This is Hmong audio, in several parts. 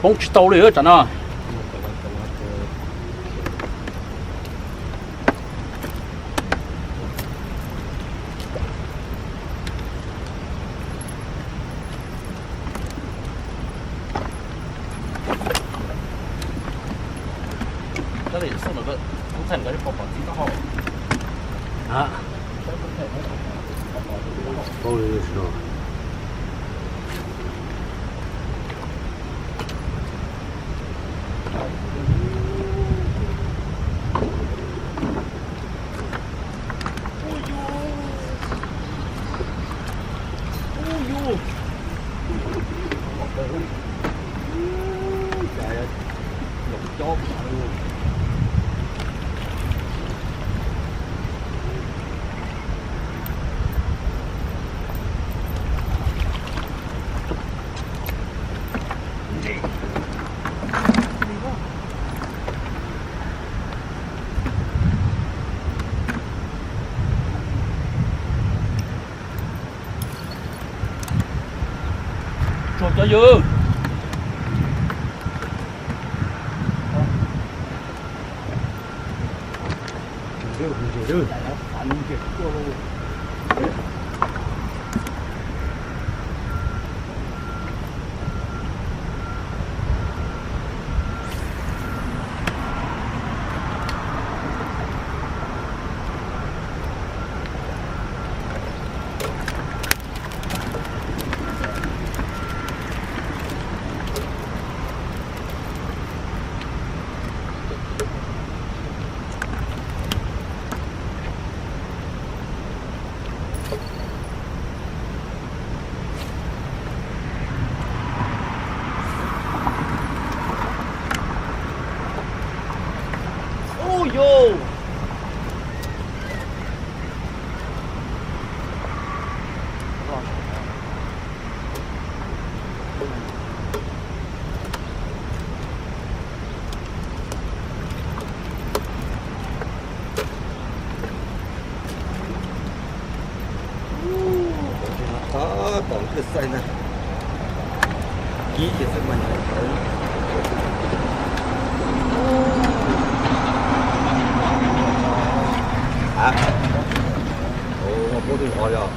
Poob tsis tau li tsam no. Tsuag cov yawg. Ub yus. Tab tom kwj xaij na, kib ces xav mas nyob tawv. A, ua puab twg los yog.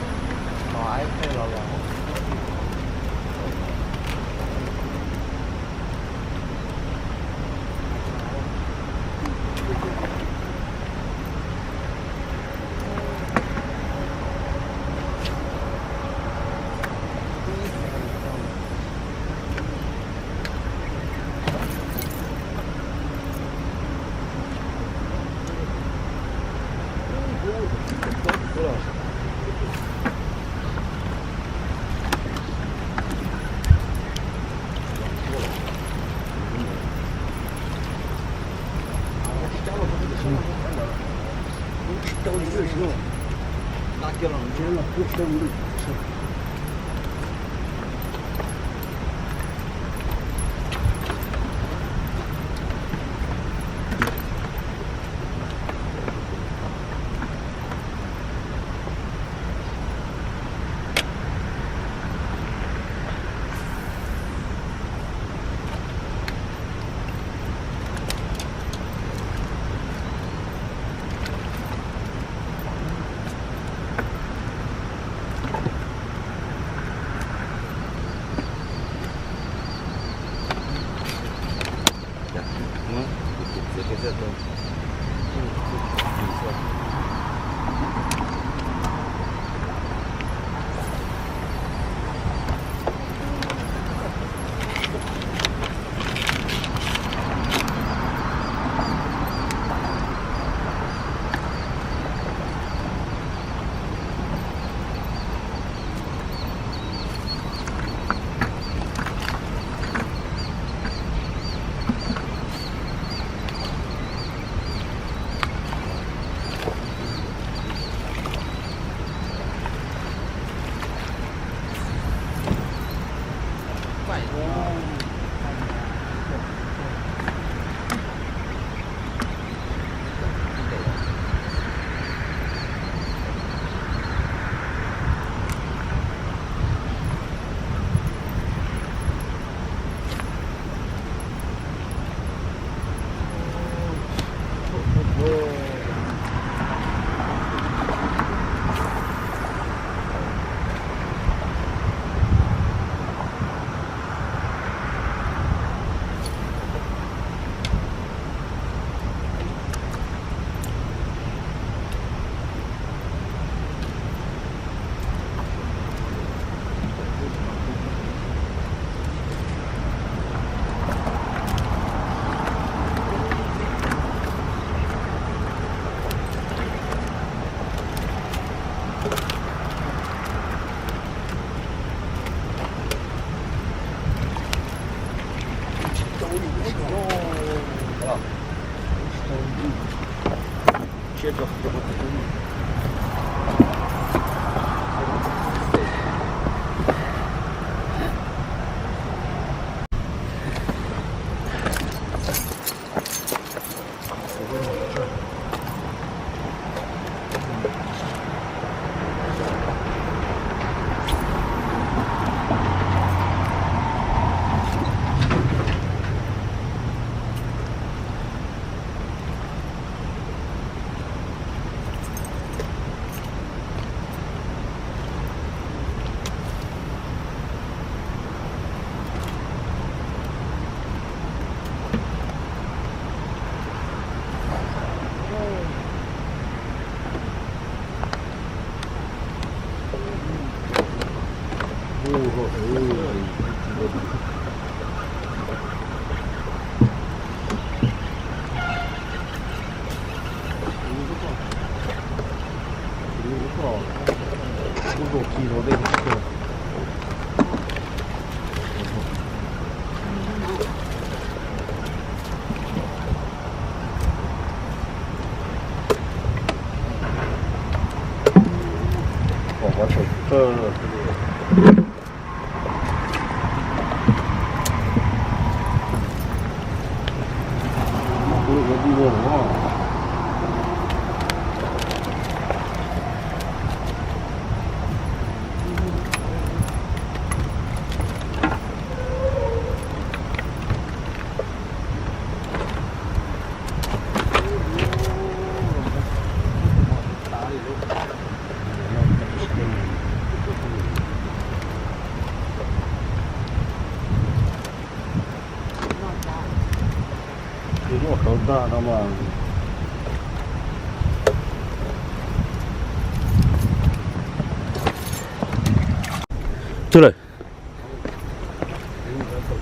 Twg lawm?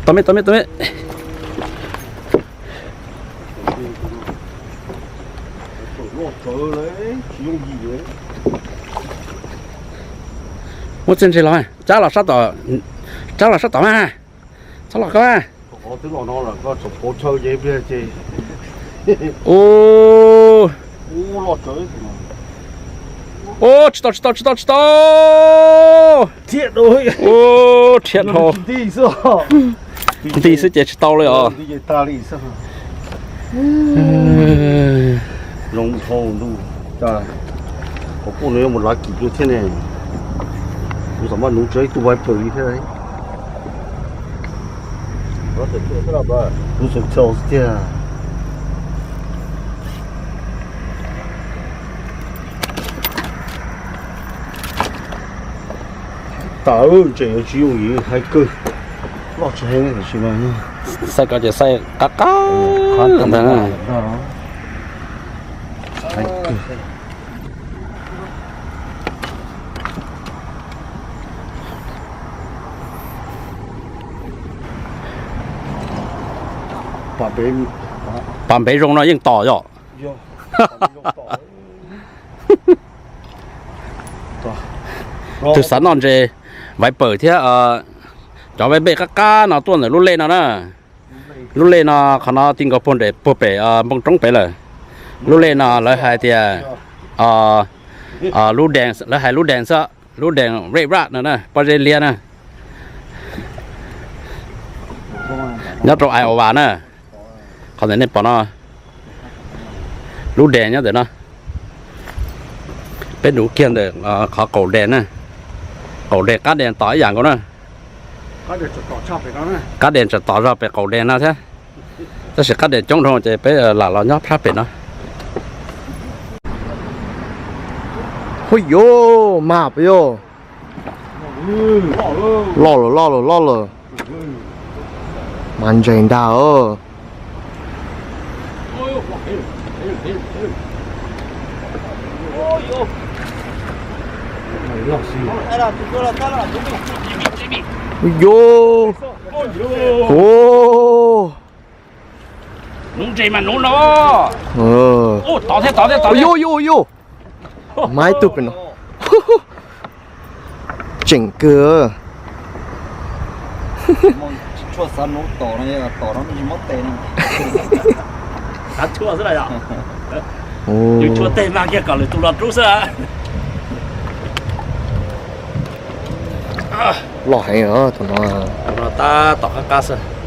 Tau me, tau me, tau me. Muab txiaj ntsig los, tsab los sab tom, tsab los sab tom mas, txhob los koj mas. Ua, ua, tsis tau, tsis tau, tsis tau, tsis tau. Ua, rhiab dhau. Nti xwb ces tsis tau li os. Zoo dhau ntuj, cas qhov poj no yuav mus lav kim dua thiab ne. Kuv xam maj nuv tso ib tug viper li thiab. Kuv xav txog tiag. Tas, ntshe yuav tsis yooj yim, hais kawg, loj tsis heev tiam sis mas xaij ko ces xaij qab qab ntag. Pas npev zoo no yeej tom yom. Tus xav noj ntses viper thiab cov viper qab qab no tuaj ntawm lub lej no na. Lub lej no qhov no ti nkaus puag nram puag pem npoo roob pem lawm. Lub lej no lawv hais tias lub dees, lawv hais lub dees xwb, lub dees red rat no na, pob zeb liab na. Nyob rau Iowa na. Qhov ntawm nej pom no, lub dees nyob ntawm no. Peb nuv kiag ntawm qhov qaum dees na. Qaum dees qab dees tom ib yam nkaus na. Qab dees tseem tom zog pem qaum dees no thiab. Tab sis qab dees coob dhau ces peb lam los nyob plab pem no. Huj yus, mas puas yog? Loj lawm, loj lawm, loj lawm. Mas ntses ntag. Huj yus. Nuv ntses mas nuv no. Huj yus, huj yus, huj yus. Mas ib tug pem no. Tseem kawg. Tshuaj xav nuv tom no, tom no tsis muab tes no. Xav tshuaj xwb yom. Yus tshuaj tes mas kiag kom lwm tus los rub xwb. Loj heev tus no. Tus no tab tom qab qab xwb.